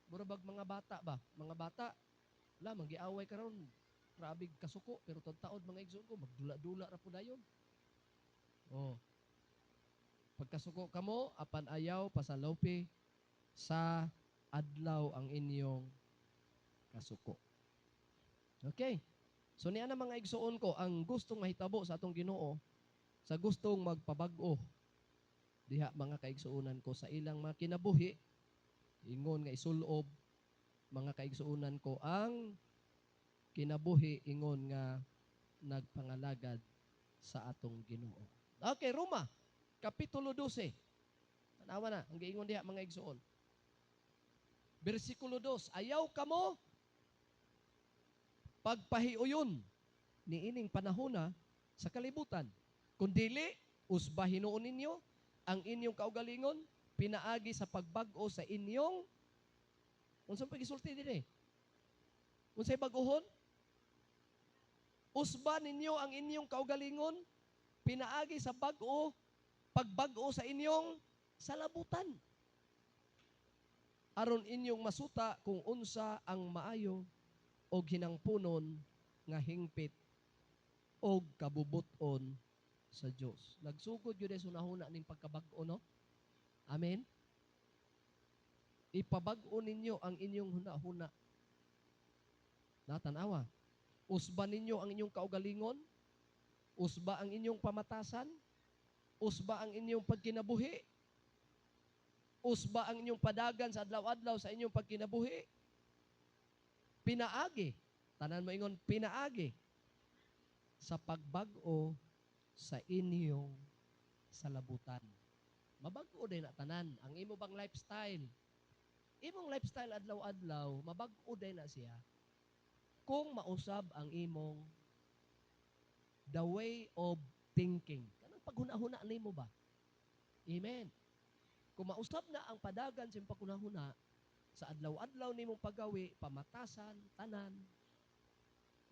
Mura bag mga bata ba? Mga bata la manggiaway karon, grabe kasuko pero taod-taod mga igsoon ko magdula-dula ra pud dayon. Oh. Pagkasuko kamo apan ayaw pasalupi sa adlaw ang inyong kasuko. Okay. So niya na mga igsoon ko, ang gustong mahitabo sa atong Ginoo, sa gustong magpabag-o diha mga kaigsuonan ko sa ilang mga kinabuhi, ingon nga isulob mga kaigsuonan ko ang kinabuhi ingon nga nagpangalagad sa atong Ginoo. Okay, Roma kapitulo 12. Tanawa na ang giingon diha mga igsuon. Bersikulo 2, ayaw kamo pagpahiuyon niining panahona sa kalibutan. Kundili usba hinuon ninyo ang inyong kaugalingon pinaagi sa pagbag-o sa inyong unsang pagisulti dinhi? Unsay bag-ohon? Usba ninyo ang inyong kaugalingon pinaagi sa pagbag-o sa inyong salabutan. Aron inyong masuta kung unsa ang maayo og hinangpunon nga hingpit og kabubuton sa Dios. Nagsugod yun sa hunahuna ning pagkabag-o, no? Amen? Ipabag-o ninyo ang inyong hunahuna. Natanawa. Usba ninyo ang inyong kaugalingon? Usba ang inyong pamatasan? Usba ang inyong pagkinabuhi? Usba ang inyong padagan sa adlaw-adlaw sa inyong pagkinabuhi? Pinaagi. Tanan mo ingon, pinaagi sa pagbag-o sa inyong salabutan. Mabag-o din na tanan. Ang imo bang lifestyle? Imong lifestyle adlaw-adlaw, mabag-o din na siya kung mausab ang imong the way of thinking. Kanang paghuna-huna nimo ba? Amen. Kung mausab na ang padagan sa imong paghuna-huna, sa adlaw-adlaw nimong paggawi, pamatasan, tanan,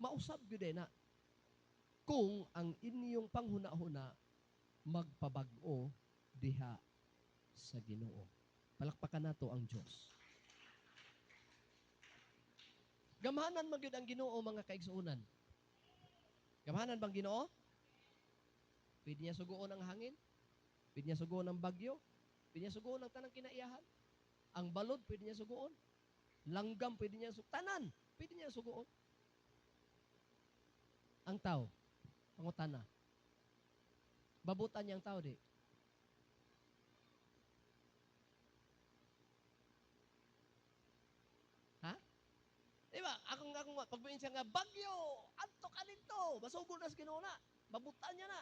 mausab gyud na kung ang inyong panghuna-huna magpabag-o diha sa Ginoo. Palakpakan nato ang Dios. Gamhanan man gyud ang Ginoo mga kaigsuonan. Gamhanan bang Ginoo? Pwede niya suguon ang hangin? Pwede niya suguon ang bagyo? Pwede niya suguon ang tanang kinaiyahan? Ang balod pwede niya suguon? Langgam pwede niya suguon? Tanan pwede niya suguon? Ang tao, pangutana. Babutan niya ang tao di. Ha? Di ba? Akong pagbuin siya nga, bagyo, anto ka nito, masugod na sa Ginoo na, babutan niya na.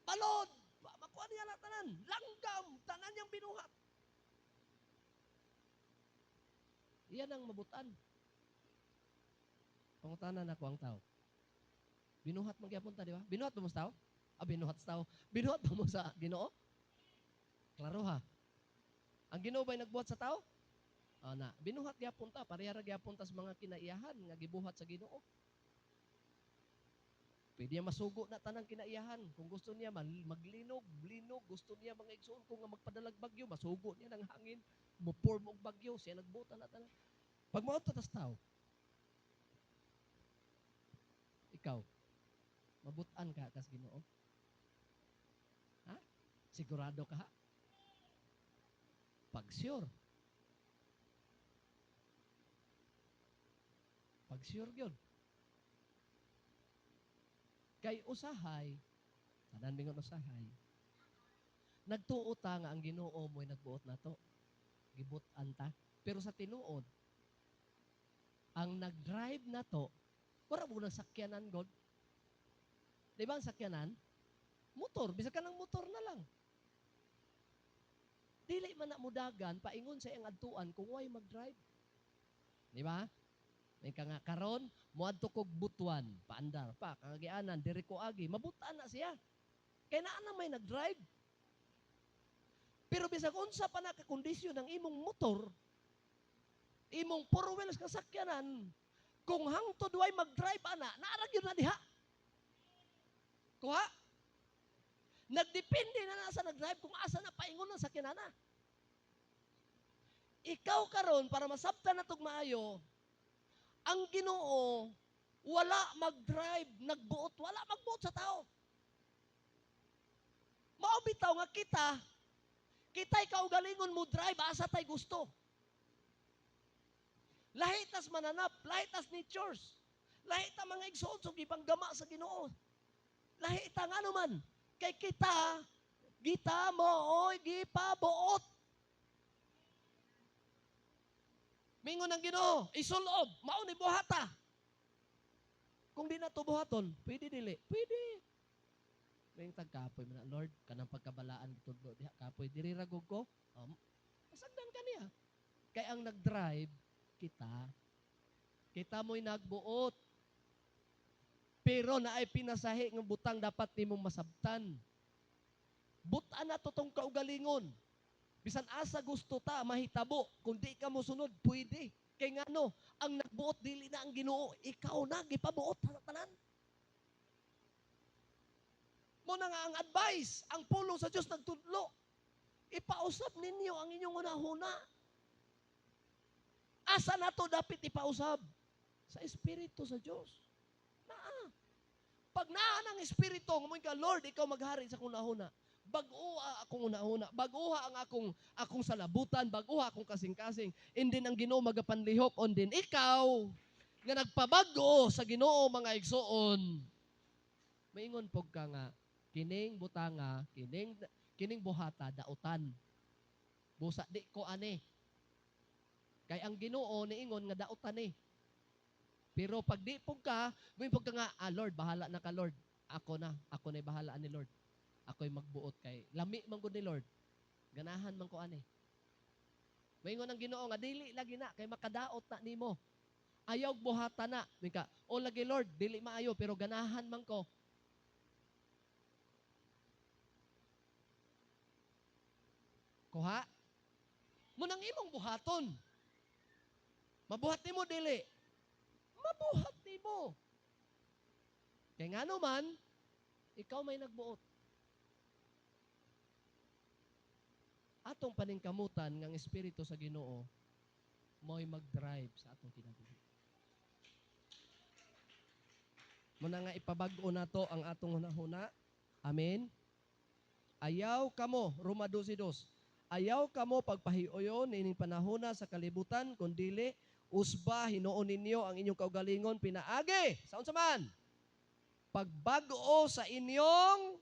Balod, makuha niya na tanan, langgam, tanan niyang binuhat. Iyan ang mabutan. Pangutanan ako ang tao. Binuhat mo gyapon ta, di ba? Binuhat mo sa tao? Ah, binuhat sa tao. Binuhat mo sa Ginoo? Klaro ha. Ang Ginoo ba'y nagbuhat sa tao? Ah, na. Binuhat gyapon ta, pareha ra gyapon ta sa mga kinaiyahan nga gibuhat sa Ginoo. Pwede niya masugo na tanang kinaiyahan. Kung gusto niya maglinog, linog, gusto niya mga igsoon kung nga magpadalag bagyo, masugo niya ng hangin, mo-form og bagyo, siya nagbuta na tanan. Pag maunta tas tao, ikaw, mabutan ka kas Ginoo? Ha? Sigurado ka ha? Pag sure. Pag sure gyud. Kay usahay, tanan mingon usahay, nagtuo ta nga ang Ginoo mo'y nagbuot nato. Gibut-an ta. Pero sa tinuod, ang nag-drive nato, wala mo nang sakyanan, God. Di ba ang sakyanan? Motor. Bisag ka ng motor na lang. Dili man na mudagan, paingon sa iyang adtuan kung way mag-drive. Di ba? May ka nga karon, moadto kog Butuan, paandar pa, kangagianan, diri ko agi, mabutan na siya. Kay naa na may nag-drive. Pero bisag unsa pa na ka kondisyon ng imong motor, imong four wheels nga sakyanan, kung hangtod way mag-drive ana, naa ra gyud na diha. Kuha? Nagdepende na na sa nag-drive kung asa na paingon ang sakyanan. Ikaw karon, para masabtan na tog maayo, ang Ginoo wala mag-drive, nagbuot, wala magbuot sa tao. Mao bitaw nga kita, kita'y kaugalingon mo drive asa tay gusto. Lahi tas mananap, lahi tas natures, lahi ta mga igsoon so gipanggama sa Ginoo. Lahi ta nga man, kay kita, gita mo, oy, gipabuot. Mingon ang Ginoo, isulob, mao ni buhata. Kung di na to buhaton, pwede dili, pwede. May tagkapoy man na, Lord, kanang pagkabalaan gitudlo diha kapoy diri ra gud ko. Pasagdan ka niya. Kay ang nag-drive kita, kita mo'y nagbuot. Pero naay pinasahi ng butang dapat nimong masabtan. Butan na to tong kaugalingon. Bisan asa gusto ta mahitabo, kung di ka mosunod, pwede. Kay ngano, ang nagbuot dili na ang Ginoo, ikaw na gipabuot sa tanan. Mo na nga ang advice, ang pulong sa Dios nagtudlo. Ipausab ninyo ang inyong hunahuna. Asa na to dapat ipausab? Sa Espiritu sa Dios. Naa. Pag naa ng Espiritu, ngumoy ka, Lord, ikaw maghari sa akong hunahuna. Bag-oa akong hunahuna, bag-oha ang akong salabutan, bag-oha akong kasing-kasing. Indin ang Ginoo magapanlihok on din ikaw nga nagpabag-o sa Ginoo, mga igsoon. Maingon pog ka nga kining butanga, kining buhata dautan. Busa di ko ani. Kay ang Ginoo niingon nga dautan ni. Pero pag di pog ka, muingon pog ka nga, Lord, bahala na ka, Lord. Ako na, ako na'y bahala ni Lord. Ako'y magbuot kay lami man gud ni Lord. Ganahan man ko ani. Maingon ang Ginoo nga dili lagi na kay makadaot na nimo. Ayaw buhata na. Minka, o lagi Lord, dili maayo pero ganahan man ko. Kuha? Munang imong buhaton. Mabuhat nimo dili. Mabuhat nimo. Kay ngano man, ikaw may nagbuot. Atong paningkamutan ngang Espiritu sa Ginoo mo'y mag-drive sa atong kinabuhi. Muna nga ipabag-o nato ang atong hunahuna. Amen. Ayaw kamo, Roma 12:2. Ayaw kamo pagpahiuyon ining panahona sa kalibutan, kundili usba hinuon ninyo ang inyong kaugalingon pinaagi. Sa unsa man? Pagbag-o sa inyong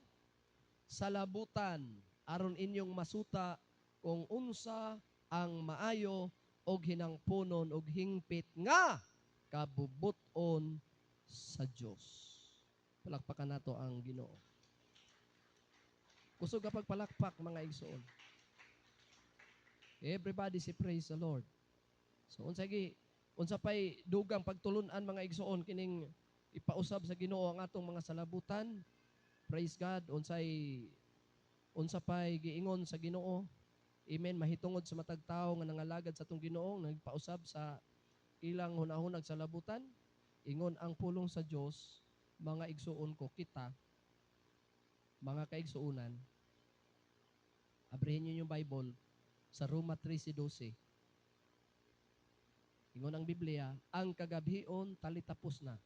salabutan, aron inyong masuta kung unsa ang maayo og hinangpunon og hingpit nga kabubuton sa Dios. Palakpakan nato ang Ginoo. Kusog ka pagpalakpak, mga igsoon. Everybody say praise the Lord. So unsa pay dugang pagtulun-an, mga igsoon, kining ipausab sa Ginoo ang atong mga salabutan. Praise God. Unsa pay giingon sa Ginoo. Amen. Mahitungod sa matag tawo nga nangalagad sa atong Ginoo, nagpausab sa ilang hunahunag salabutan. Ingon ang pulong sa Dios, mga igsuon ko, kita, mga kaigsuonan, abrihin niyo yung Bible sa Roma 13:12. Ingon ang Biblia, ang kagabhion talitapos na,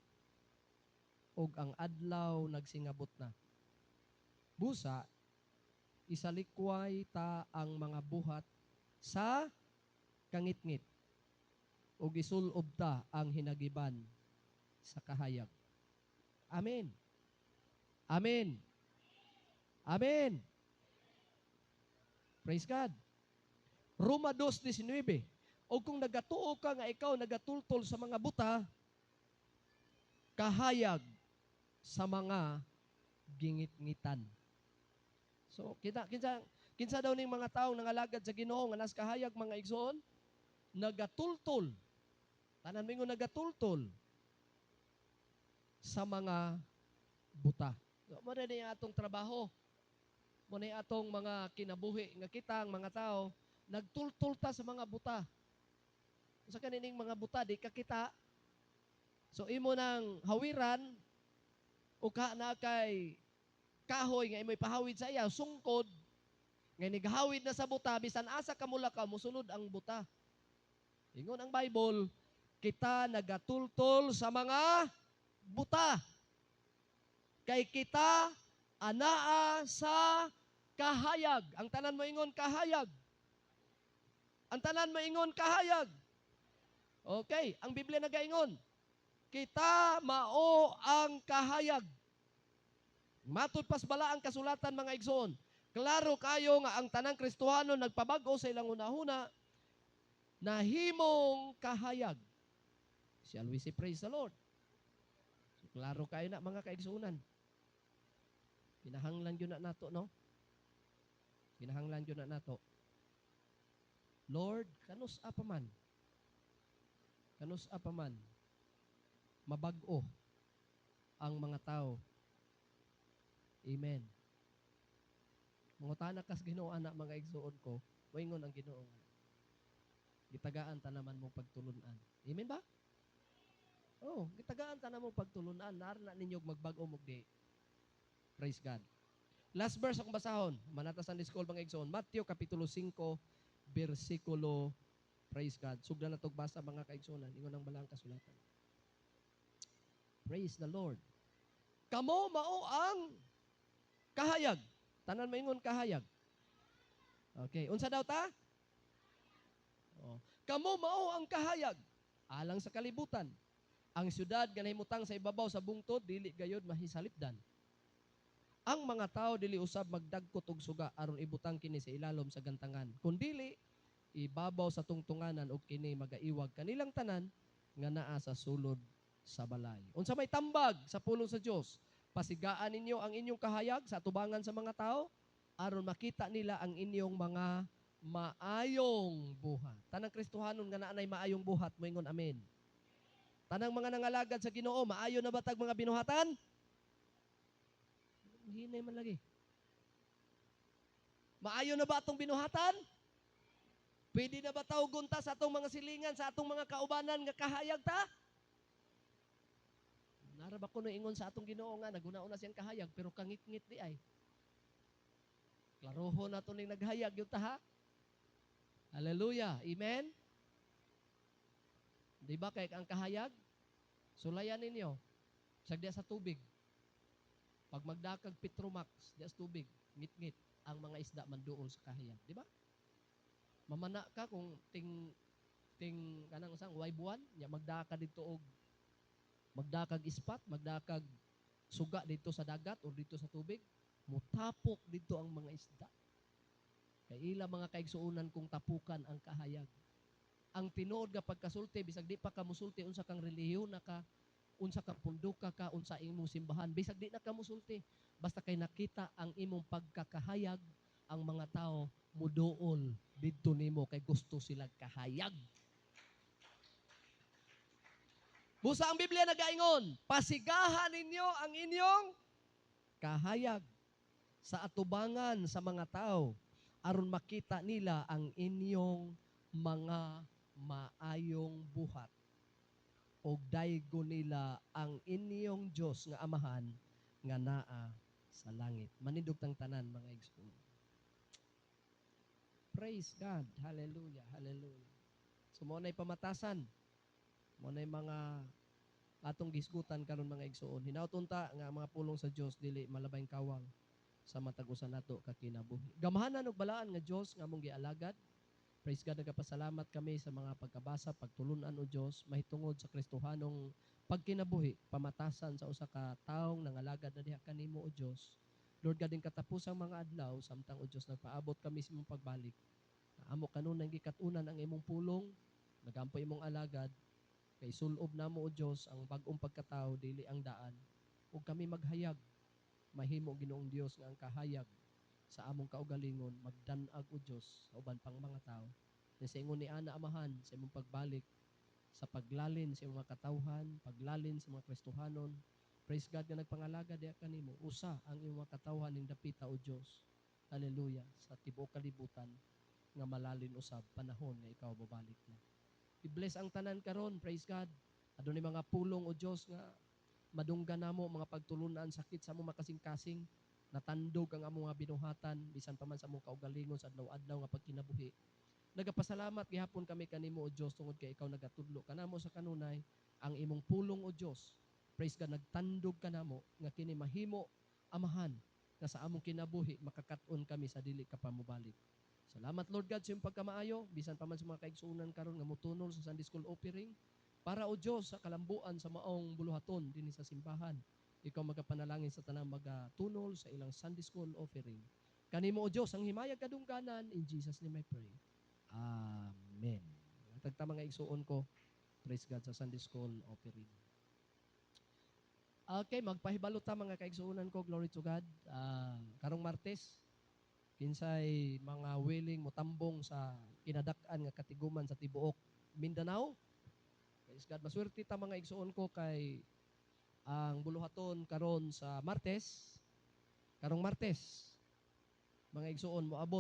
ug ang adlaw nagsingabot na. Busa, isalikway ta ang mga buhat sa kangitngit, ug isulob ta ang hinagiban sa kahayag. Amen. Amen. Amen. Praise God. Roma 2:19. O kung nagatuo ka nga ikaw nagatultol sa mga buta, kahayag sa mga gingit-ngitan. So, kita kinsa kinsa daw ning mga tawo nangalagad sa Ginoo nga nas kahayag, mga igsoon? Nagatultol. Tanan moingon, "Nagatultol sa mga buta." So, mao na atong trabaho. Mao na atong mga kinabuhi nga kita ang mga tao nagtultol ta sa mga buta. Sa kanining mga buta di ka kita. So imo nang hawiran o ka na kay kahoy nga imoy pahawid sa iya sungkod nga nighawid na sa buta, bisan asa ka mulakaw, musunod ang buta. Ingon ang Bible, kita nagatultol sa mga buta. Kay kita anaa sa kahayag. Ang tanan moingon, "Kahayag." Ang tanan moingon, "Kahayag." Okay, ang Biblia nagaingon, kita mao ang kahayag. Matud pas bala ang kasulatan, mga igsoon. Klaro kayo nga ang tanang Kristohano nagpabag-o sa ilang hunahuna, nahimong kahayag. Shall we say praise the Lord? So, klaro kayo na, mga kaigsuonan. Kinahanglan yun na nato, no? Kinahanglan yun na nato. Lord, kanus pa man? Kanus pa man mabag-o ang mga tao? Amen. Mangutana kas Ginoo ana, mga igsuon ko, moingon ang Ginoo nga, "Gitagaan ta naman mo pagtulunan." Amen ba? Oh, gitagaan ta mo pagtulunan, nar na ninyo magbag-o mo di. Praise God. Last verse akong basahon, manata Sunday School, mga igsoon, Matthew kapitulo 5 bersikulo. Praise God. Sugdan na basa, mga kaigsuonan, ingon ang balang kasulatan. Praise the Lord. Kamo mao ang kahayag. Tanan maingon, "Kahayag." Okay, unsa daw ta? Oh. Kamo mao ang kahayag alang sa kalibutan. Ang syudad nga nahimutang sa ibabaw sa bungtod dili gayod mahisalipdan. Ang mga tao dili usab magdagkot og suga aron ibutang kini sa ilalom sa gantangan. Kundili ibabaw sa tungtunganan og kini magaiwag kanilang tanan nga naa sa sulod sa balay. Unsa may tambag sa pulong sa Dios? Pasigaan ninyo ang inyong kahayag sa atubangan sa mga tao aron makita nila ang inyong mga maayong buhat. Tanang Kristohanon nga naanay maayong buhat, moingon, "Amen." Tanang mga nangalagad sa Ginoo, maayo na batag mga binuhatan? Hinay man lagi. Maayo na ba atong binuhatan? Pwede na ba tawgon ta sa atong mga silingan, sa atong mga kaubanan nga kahayag ta? Nara ba kuno ingon sa atong Ginoo nga naguna-una siyang kahayag pero kangit-ngit di ay? Klaroho na to ning naghayag yung ta ha. Hallelujah. Amen. Di ba kay ang kahayag sulayan ninyo sagdi sa tubig. Pag magdakag Petromax diya sa tubig, ngit-ngit ang mga isda manduol sa kahayag, di ba? Mamana ka kung ting ting kanang sang way buwan nya magdaka dito og magdakag ispat, magdakag suga dito sa dagat o dito sa tubig, mutapok dito ang mga isda. Kay ila, mga kaigsuonan, kung tapukan ang kahayag. Ang tinuod nga pagkasulti, bisag di pa ka musulti unsa kang relihiyon na ka, unsa kang punduka ka, unsa imong simbahan, bisag di na ka musulti, basta kay nakita ang imong pagkakahayag, ang mga tao muduol didto nimo kay gusto sila kahayag. Busa ang Biblia nagaingon, pasigahan ninyo ang inyong kahayag sa atubangan sa mga tao aron makita nila ang inyong mga maayong buhat og daygo nila ang inyong Dios nga Amahan nga naa sa langit. Manindog tang tanan, mga igsoon. Praise God. Hallelujah. Hallelujah. So mao na'y pamatasan. Mao na'y mga atong gisgutan karon, mga igsoon. Hinaut unta nga ang mga pulong sa Dios dili malabayng kawang sa matag usa nato ka kinabuhi. Gamhanan ug balaan nga Dios nga among gialagad. Praise God, nagapasalamat kami sa mga pagkabasa, pagtulunan o Dios mahitungod sa Kristohanong Pagkinabuhi, pamatasan sa usa ka taong nangalagad na diha kanimo, O Dios. Lord God, in katapusang mga adlaw, samtang, O Dios, nagpaabot kami sa imong pagbalik. Amo kanunay gikat-unan ang imong pulong, nagampo imong alagad, kay sulob namo, O Dios, ang bag-ong pagkatao, dili ang daan. Ug kami maghayag, mahimo, Ginoong Dios, nga ang kahayag sa among kaugalingon magdan-ag, O Dios, sa uban pang mga tao. Na sa ingon ni ana, Amahan, sa imong pagbalik, sa paglalin sa imong mga katawhan, paglalin sa mga Kristohanon. Praise God nga nagpangalaga diha kanimo. Usa ang imong mga katawhan ning dapita, O Dios. Hallelujah. Sa tibuok kalibutan nga malalin usab panahon nga ikaw babalik na. I-bless ang tanan karon, praise God. Adunay mga pulong, O Dios, nga madunggan namo, mga pagtulunan sakit sa among makasing-kasing, natandog ang among mga binuhatan bisan pa man sa among kaugalingon sa adlaw-adlaw nga pagkinabuhi. Nagapasalamat gihapon kami kanimo, O Dios, tungod kay ikaw nagatudlo kanamo sa kanunay ang imong pulong, O Dios. Praise God, nagtandog kanamo nga kini mahimo, Amahan, nga sa among kinabuhi makakat-on kami sa dili ka pa mobalik. Salamat, Lord God, sa iyong pagkamaayo bisan pa man sa mga kaigsuonan karon nga motunol sa Sunday School offering para, O Dios, sa kalambuan sa maong buluhaton dinhi sa simbahan. Ikaw magapanalangin sa tanang magatunol sa ilang Sunday School offering. Kanimo, O Dios, ang himayag kadungganan. In Jesus' name I pray. Amen. Tagta mga igsuon ko. Praise God sa Sunday School offering. Okay, magpahibalo ta, mga kaigsuonan ko. Glory to God. Karong Martes, kinsay mga willing motambong sa kinadak-an nga katiguman sa tibuok Mindanao. Praise God. Maswerte ta, mga igsuon ko, kay ang buluhaton karon sa Martes, karong Martes, mga igsuon, moabot